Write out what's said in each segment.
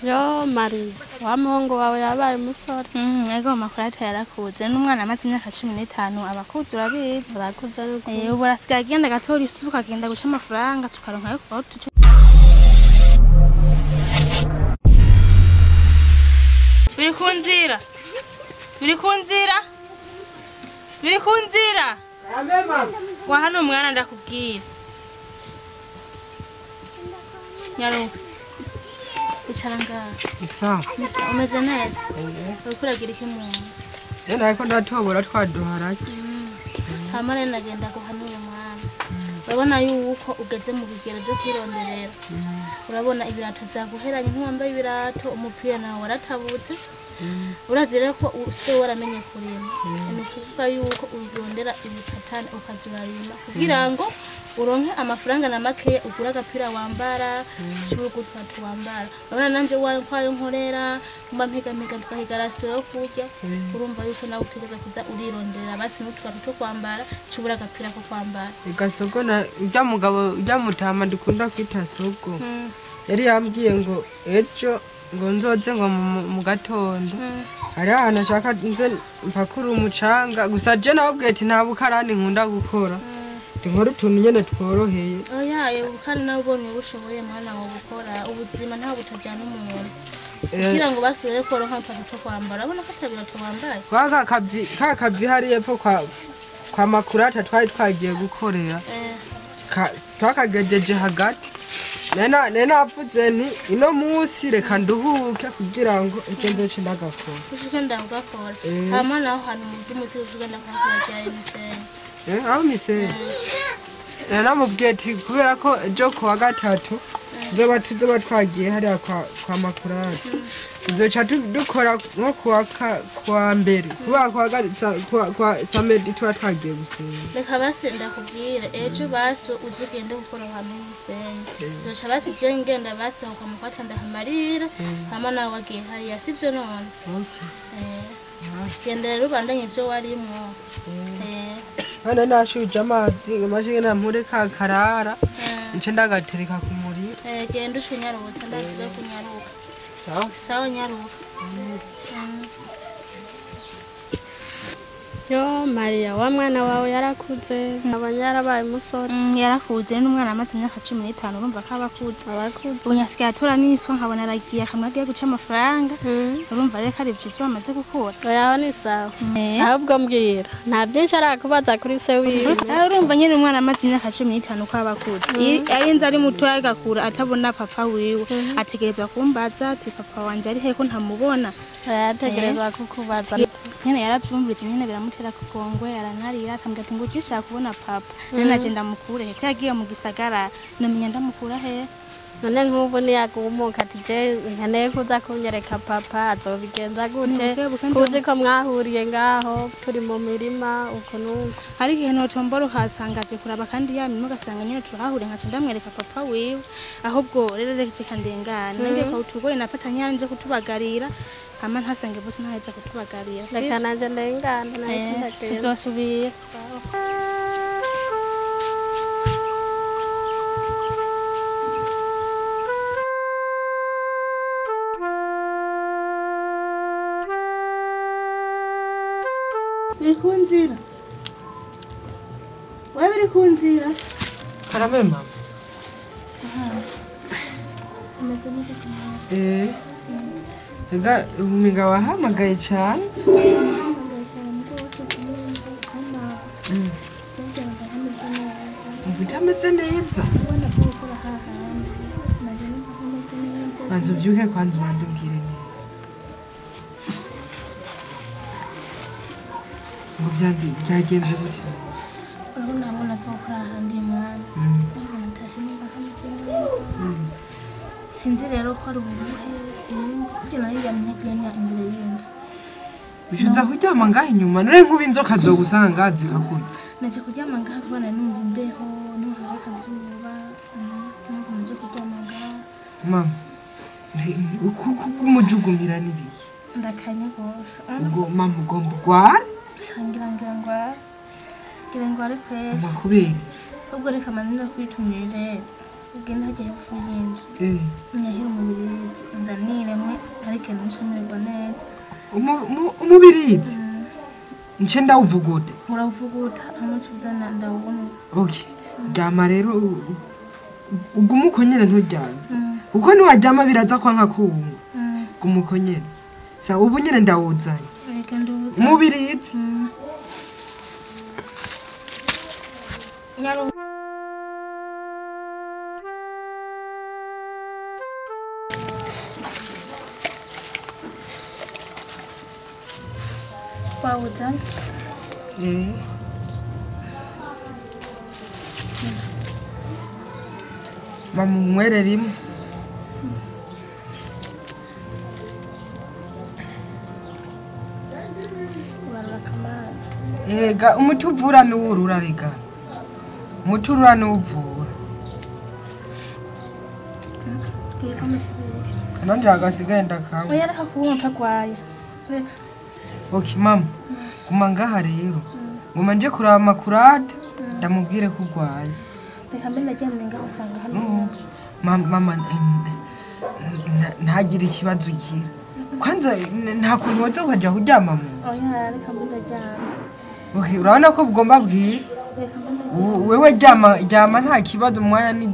Yo Mari, wa muhungu wawe yabaye umusore. Ego Makurata yarakuze n'umwana amaze imyaka 15 abakuze urabizi. Arakuze nuko. Ubu arasigaye agenda agatora isuka agenda guca amafaranga tukaronka ayo kubaho. Biri ku nzira. Biri ku nzira. Biri ku nzira. Wa hano mwana ndakubwira. Nyaruka. Icara ngaha. Sawa. Umeze neza? Uriko uragira iki mu nzu? Nariko ndatobora twaduharage. Hama rero nagenda guhanura mwana. Urabona yuko ugeze mu bigero byo kwironderera. Urabona ibirato vyaguheranye ntiwambaye ibirato, umupira nawe waratabutse. Urazi rero ko se waramenye kurima. Ni ukuvuga yuko urondera ibipatane ukaza urarima kugira ngo uronke amafaranga na makeya ugura agapira wambara, cy'urugutwatu wambara. Urabona nanje kwayo nkorera, mba mpiga tukahiga rasiyo yo kurya. Urumva yuko nawe utegereza kuza urirondera basi n'utwatu two kwambara, cubura agapira ko kwambara. Ega sogo na urya mugabo urya mutama dukunda kwita sogo. Yari yambwiye ngo ejo ngo nzoze ngo mu gatondo. Hari ahantu ashaka nze mpakura umucanga gusa je nababwiye ati nta bukarani nkunda gukora. Nkora utuntu nyene tworoheye. Oya, ubukari nawe ubonye ubushoboye mwana wawe gukora ubuzima nta butajyana umuntu. Kugira ngo basubire koronka utwatu two kwambara, urabona ko atabirato wambaye. Kwa kavi hari epfo kwa Makurata twari twagiye gukorera. Twakagejeje hagati. Nena navuze nti ino munsi reka nduhuke kugira ngo ejo nzoce ndagakora. Ushike ndagakora. Hama naho hantu mu by'umusi ushike ndakakora imisenyi. Aho misenyi. Namubwiye ati kubera ko ejo kuwa gatatu tuzoba twagiye hariya kwa Makurata. Tuzoca dukora nko kuwa mbere. Kubera kuwa samedi tuba twagiye gusenga. Reka basi ndakubwire ejo basi uze ugende gukora ahantu h'imisenyi. Nzoca basi je ngenda basi aho kwa Makurata ndahamarira. Hama nawe wagiye hariya sivyo none? Genda rero ubandanye ivyo warimwo. Hano nashuje amazi ngo na mpure ka karara. Nce ndagatereka ku muriro. Genda ucunyarutse ndazibe kunyaruka. Sawa. Sawa nyaruka. Yo Maria, wa mwana wawe yarakuze, nabonye yarabaye umusore. Yarakuze n'umwana amaze imyaka 15 urumva ko abakuze. Abakuze. Ubu nyasigaye atora n'iswa nkabona aragiye akamwe agiye guca amafaranga. Urumva rero ko ari vyiza bamaze gukura. Oya ni sawa. Ahubwo mbwira, nta byinshi arakubaza kuri se wiwe. Urumva nyene umwana amaze imyaka 15 ko abakuze. Ayenze ari muto agakura atabona papa wiwe. Ategerezwa kumbaza ati papa wanje ari he ko ntamubona. Ategerezwa kukubaza. Nyene yaravyumvise nyene biramutera kugongwe aranarira akambwira ati ngo ugishaka kubona papa. None naje ndamukure he ko yagiye mu gisagara namenya ndamukura he. None nk'ubu ntiyagumuka ati je nkeneye kuza kunyereka papa azobigenza gute? Kuzi ko mwahuriye ngaho turi mu mirima uko nuko. Hari igihe notombora ukahasanga aje kuraba kandi ya mirima ugasanga nyene turahahuriye nkaca ndamwereka papa wiwe. Ahubwo rero reka ndengana nange ko utugoye nafata nyanje kutubagarira hama ntasange bose ntaheza kutubagarira. Reka nanje ndengana nayo ndagenda. Tuzosubira. Biri ku nzira. Wewe biri ku nzira. Karame mama. Umeze neza kumwana. Ega umenga wahamagaye cyane. Utameze neza. Banza ubyuke kwanza ubanze umbwire neza. Ngo byanze byagenze gute? Urabona abona ko ukora ahandi mwana. Natashe niba hameze neza. Sinzi rero ko ari ubuhe sinzi. Ibyo nari ntegenya imbere y'inzu. Bishuza kuryama ngaha inyuma none nkuba inzoka zogusanga zikakurya. Naje kuryama ngaha kubana numva imbeho niho hari akazuba. Numva naje kuryama ngaha. Mama, kumujugumira nibiki? Ndakanya gose. Ubwo mama ugomba ugware? Ngira ngware. Ngira ngware kweri. Mama kubera? Ubwo reka manira kwitumire. Ugenda hajya hepfo y'inzu. Nyahira umubirizi nzanire mwe ariko ntucamererwa neza. Umubirizi? Nce ndawuvugute. Uravuguta amuco uzana ndawubona. Okay. Ryama rero ugume uko nyene nturyame. Kuko niwaryama biraza kwanka kuwunywa. Guma uko nyene. Sa ubu nyene ndawuzanye. Reka nduwuzane. Umubirizi? Nyaru. Wawuzanye? Mama unywere rimwe. Ega umuti uvura n'uwurura rega. Umuti urura n'uvura. Nanje agasigaye ndakawe. Oya reka kuwunywa utagwaye. Reka. Okay mama. Guma ngaha rero. Ngoma nje kuraba Makurata ndamubwire ko urwaye. Reka mbe ndaryamye ngaho usanga hano. Mama ntagire ikibazo ugira. Kwanza nta kuntu woza ukaja kuryama mu nzu. Oya reka mbe ndaryamye. Okay, urabona ko bugomba bwira. Reka mbe ndaryamye. Wewe ryama ryama nta kibazo umwanya ni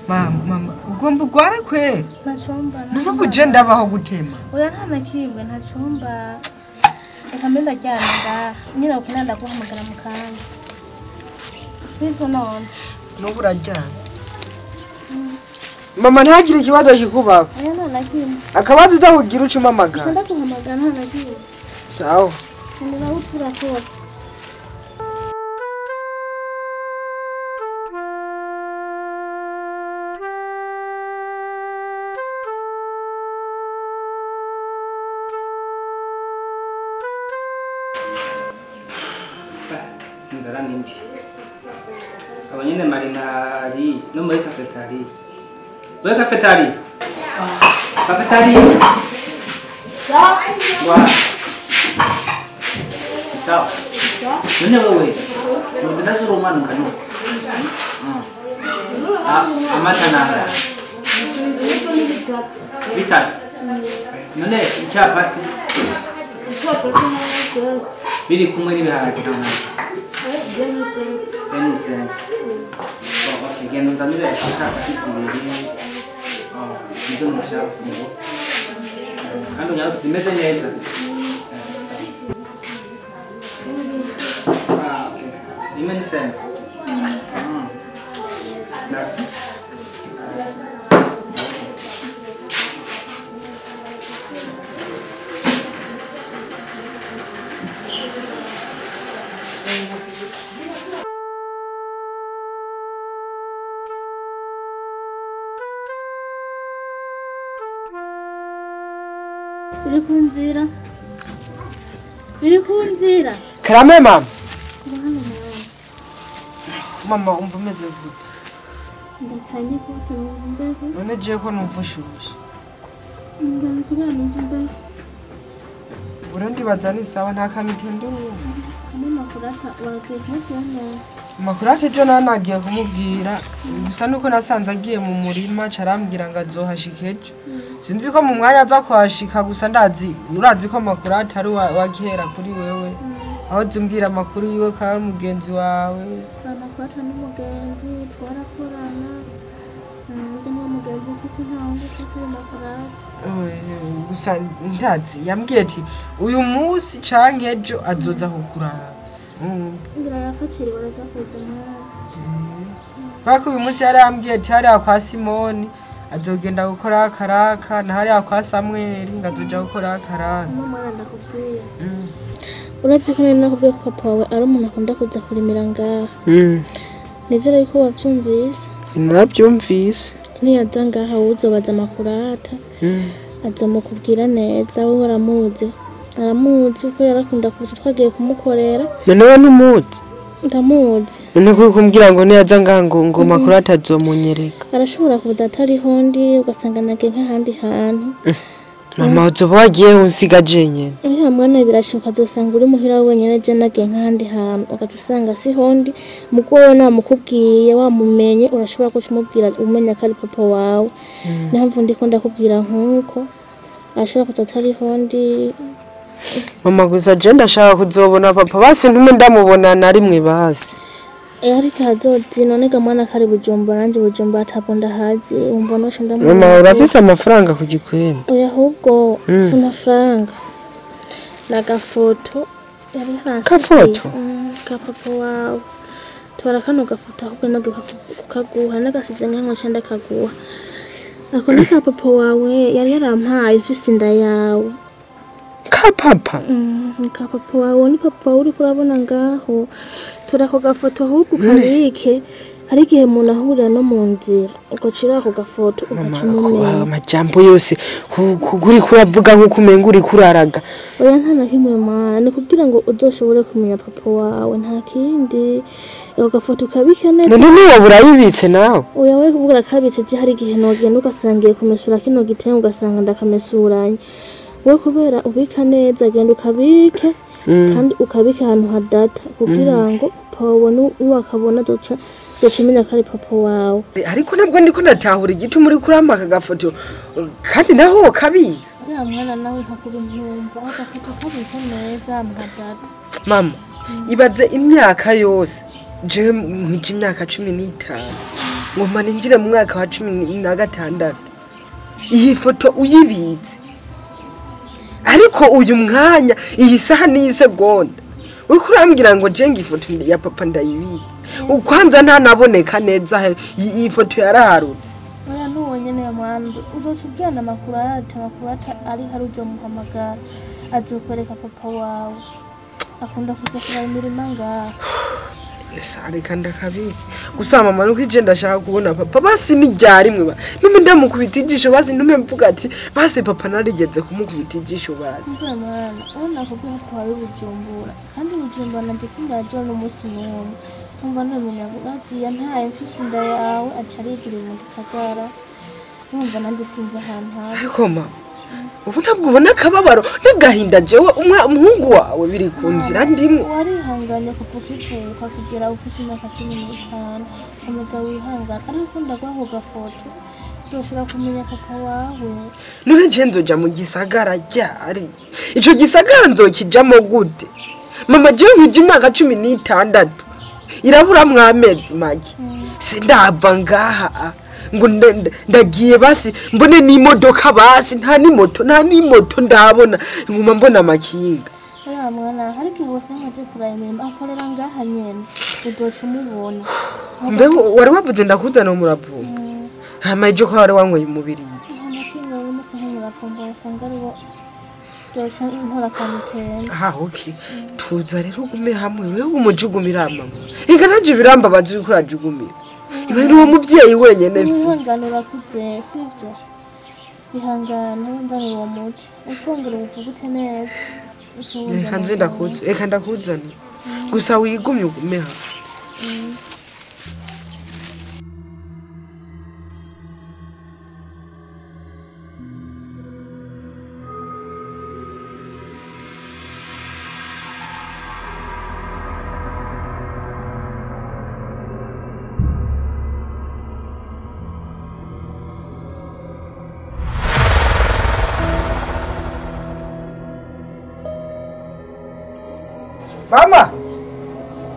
mama ugomba ugware kwe. Ntacomba. None uje ndabaho gutema. Oya nta na kimwe ntacomba. Reka mbe ndaryamye ngaha. Nyina ukina ndaguhamagara mu kanya. Sinzo none. N'ubu uraryamye. Mama ntagire ikibazo kikubako. Oya nta na kimwe. Akabazo uzakugira uca umpamagara. Ndaguhamagara nta na kimwe. Sawa. Ndawutura kose. Inzara ni mbi. Abo nyene marinari no muri cafetari. Muri cafetari. Cafetari. Sawa. Sawa. None wewe umudandaza uri umwana ungana uko? Amata nangana? Bitatu. None icapati biri kumwe n'ibiharage nangana? Demi-cent. Okay, genda unzanire icapati zibiri. Nizo nshaka gufungura. Kandi unyaruke zimeze neza. Many cents. Merci. Biri ku nzira. Biri ku nzira. Karame mama. Mama umva umeze gute? Ndakanye kose numva imbeho. None je ko numva ushushe. Ndakubona numva imbeho. Urundi baza ni sawa nta kamitende urumva. Hamwe Makurata wagiye kumubwira nabi. Makurata ejo nawe nagiye kumubwira gusa nuko nasanze agiye mu murima carambwira ngo azohashika ejo. Sinzi ko mu mwanya aza kuhashika gusa ndazi urazi ko Makurata ari wa kera kuri wewe. Aho zumbwira amakuru yiwe ka mugenzi wawe. Makurata n'umugenzi twarakorana. Ndi n'umugenzi mfise nta wundi atari Makurata. Gusa ndazi yambwiye ati uyu munsi canke ejo azoza kukuraba. Ngira yafatiriwe araza kuza nawe. Kubera ko uyu munsi yarambwiye ati hariya kwa Simoni azogenda gukora akaraka na hariya kwa Samweli ngo azoja gukora akaraka. Mwana ndakubwiye. Uretse ko nari nakubwiye ko papa wawe ari umuntu akunda kuza kurimira ngaha. Nizere yuko wavyumvise. Naravyumvise. Niyaza ngaha uzobaza Makurata. Azomukubwira neza wewe uramuzi. Aramuzi kuko yarakunda kuza twagiye kumukorera. None we numuzi? Ndamuzi. None kuko kumbwira ngo niyaza ngaha ngo Makurata azomunyereka. Arashobora kuza atariho ndi ugasanga nagiye nk'ahandi hantu. Mama uzoba wagiye unsiga jenyene. Oya mwana birashoka azosanga uri muhira wenyene je nagiye nk'ahandi hantu ugaca usanga siho ndi. Mugo wewe namukubwiye wamumenye urashobora guca umubwira umenya ko ari papa wawe. Niyo mpamvu ndiko ndakubwira nkuko ashobora kuza atariho ndi. Mama gusa je ndashaka kuzobona papa basi ntume ndamubona na rimwe basi. Ariko azozi none ga mwana kari Bujumbura nanje Bujumbura atabwo ndahazi wumva nosha ndamubona. Mama urafise amafaranga ku gikwembe? Oya ahubwo si amafaranga nagafoto yari hasi. Kafoto? Ka papa wawe. Twara kano gafoto ahubwo nage kukaguha nagasize nkanko ndakaguha. Ako ni ka papa wawe yari yarampaye mfise inda yawe. Ka papa? Ni ka papa wawe ni papa wawe uriko urabona ngaho. Tora ako gafoto ahubwo ukabike. Hari igihe umuntu ahurira no mu nzira ugacira ako gafoto ugaca umumenya. Amajambo yose kuri kuravuga nkuko umenga uri kuraraga. Oya nta na kimwe mwana, ni kugira ngo uzoshobore kumenya papa wawe nta kindi. Ako gafoto ukabike neza. None niba burayibitse nawe? Oya we kuvuga kabitse je hari igihe nogenda ugasangiye kumesura kino gitenge ugasanga ndakamesuranye. We kubera ubika neza genda ukabike kandi ukabike ahantu hadata kugira ngo papa wawe nuwakabona azoca umenya ko ari papa wawe. Ariko ntabwo ndiko natahura igituma uri kurampa aka gafoto kandi naho kabika. Ya mwana nawe ntakuri ntumva agafoto kabike neza ahantu hadata. Mama ibaze imyaka yose je nkije imyaka 15 ngoma ninjire mu mwaka wa 16 iyi foto uyibitse. Ariko uyu mwanya iyi saha ni isegonda uriko urambwira ngo je ngifoto ya papa ndayibika. Ukwanza ntanaboneka neza iyi foto yaraharutse. Oya nuwo nyene ya mwana uzoca ujyana amakuru ata ari hari uzomuhamagara azokwereka papa wawe. Akunda kuza kuraba imirima ngaho. Reka ndakabika. Gusa mama nuko ije ndashaka kubona papa basi ni ryarimwe ba. Ntume ndamukubita ijisho basi ntume mvuga ati basi papa narigeze kumukubita ijisho basi. Mwana ubona ko papa wawe Bujumbura kandi Bujumbura nanje sindaje n'umunsi n'umwe. Umva nomenya baziya ntaye mfise inda yawe aca arigira mu gisagara. Umva nanje sinzi ahantu hari. Ariko mama ubu ntabwo ubona akababaro n'agahinda jewe umuhungu wawe biri ku nzira ndimwo. Warihanganye kuva ukivuka kugera ufise imyaka 15 komeza wihangane ariko ukunda guha gafoto uzoshobora kumenya papa wawe. None je nzoja mu gisagara ryari? Ico gisagara nzokijamo gute? Mama jewe nkije imyaka 16 iraburamwo amezi make sindava ngaha ngo ndagiye basi mbone n'imodoka basi nta n'imoto nta n'imoto ndabona nguma mbona amakinga. Oya mwana hari igihe wasanga aje kuraba imirimo akorera ngaha nyene uzoca umubona. Mbeho wari wavuze ndakuzana umuravumba hama ejo ko wari wanyweye umubirizi. Nta n'umusi nk'umuravumba wasanga ari wo uzoca nkora akamutera. Ah okay tuza rero ugume hamwe wewe umujugumira mama. Eka nanje birambabaza uriko urajugumira. Iwe ni uwo muvyeyi wenyene mfise. Wihangane urakuze sivyo? Ihangane wumvane uwo muti ucongere uvugute neza. Reka nze ndakuze reka ndakuzana gusa wigumye ugume hamwe. Mama!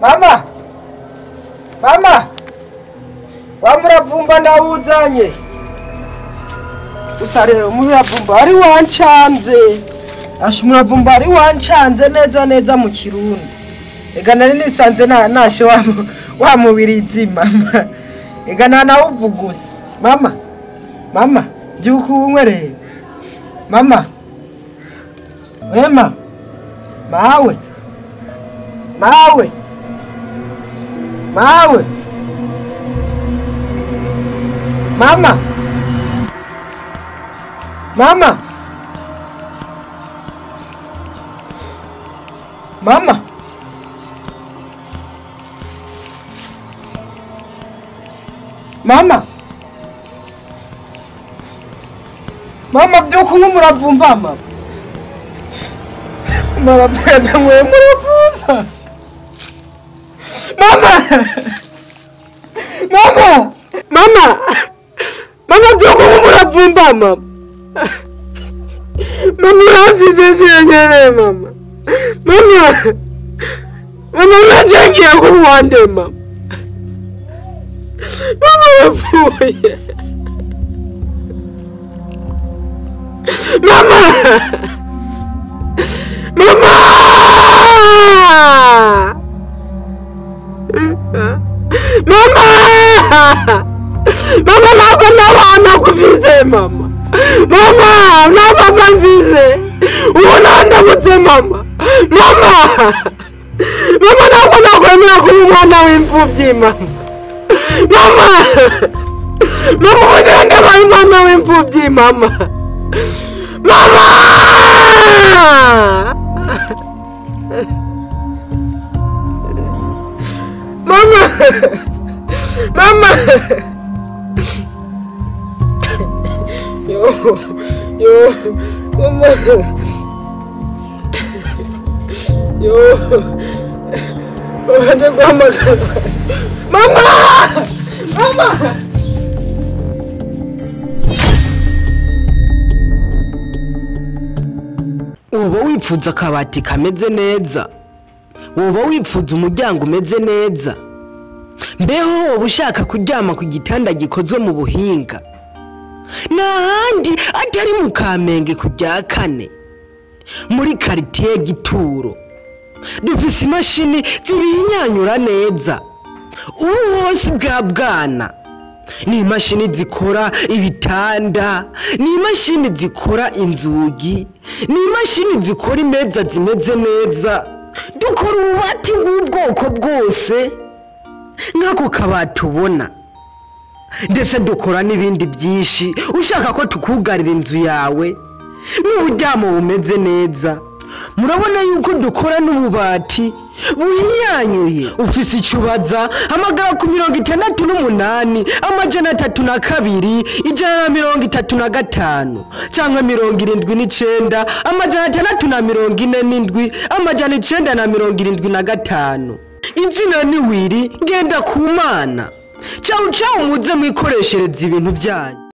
Mama! Mama! Wa muravumba ndawuzanye. Gusa rero umuravumba ari wancanze. Asha umuravumba ari wancanze neza neza mu Kirundi. Ega nari nisanze nashe wa mubirizi mama. Ega nanawuvugusa. Mama! Mama! Byuka unywe rero. Mama! Wema! Mawe! Mawe! Mawe! Mama! Mama! Mama! Mama! Mama byuka unywe umuravumba mama. Mama ndanyweye umuravumba. Mama! Mama! Mama! Mama byuka unywe umuravumba mama. Mama uransize sinyene mama. Mama! Mama urajengiye kuwande mama. Mama yapfuye. Mama! Mama! Mama! Mama ntabwo n'abana kuvize mama. Mama ntabwo mvize. Ubu ndamutse mama. Mama! Mama ntabwo nakwemera kuba umwana w'imfubyi mama. Mama! Mama ubu ndabaye umwana w'imfubyi mama. Mama! Mama! Mama! Yo, yo, mama. Yo, mama, mama! Mama! Woba wipfuza akabati kameze neza, woba wipfuza umuryango umeze neza, mbeho woba ushaka kuryama ku gitanda gikozwe mu buhinga, n'ahandi atari mu Kamenge ku rya kane muri quartier Gituro dufise imashini zibinyanyura neza ubu hose bwa bwana. Ni imashini zikora ibitanda, ni imashini zikora inzugi, ni imashini zikora imeza zimeze neza. Dukora ububati bw'ubwoko bwose nk'ako kabati ubona, ndetse dukora n'ibindi byinshi. Ushaka ko tukugarira inzu yawe n'uburyamo bumeze neza, murabona yuko dukora n'ububati buhinyanyuye. Ufise icyo ubaza hamagara ku 68 302 135 cyangwa 79 647 975. Izina ni Wiri Ngenda Kumana. Ciao ciao, muze mwikoreshereza ibintu byanyu.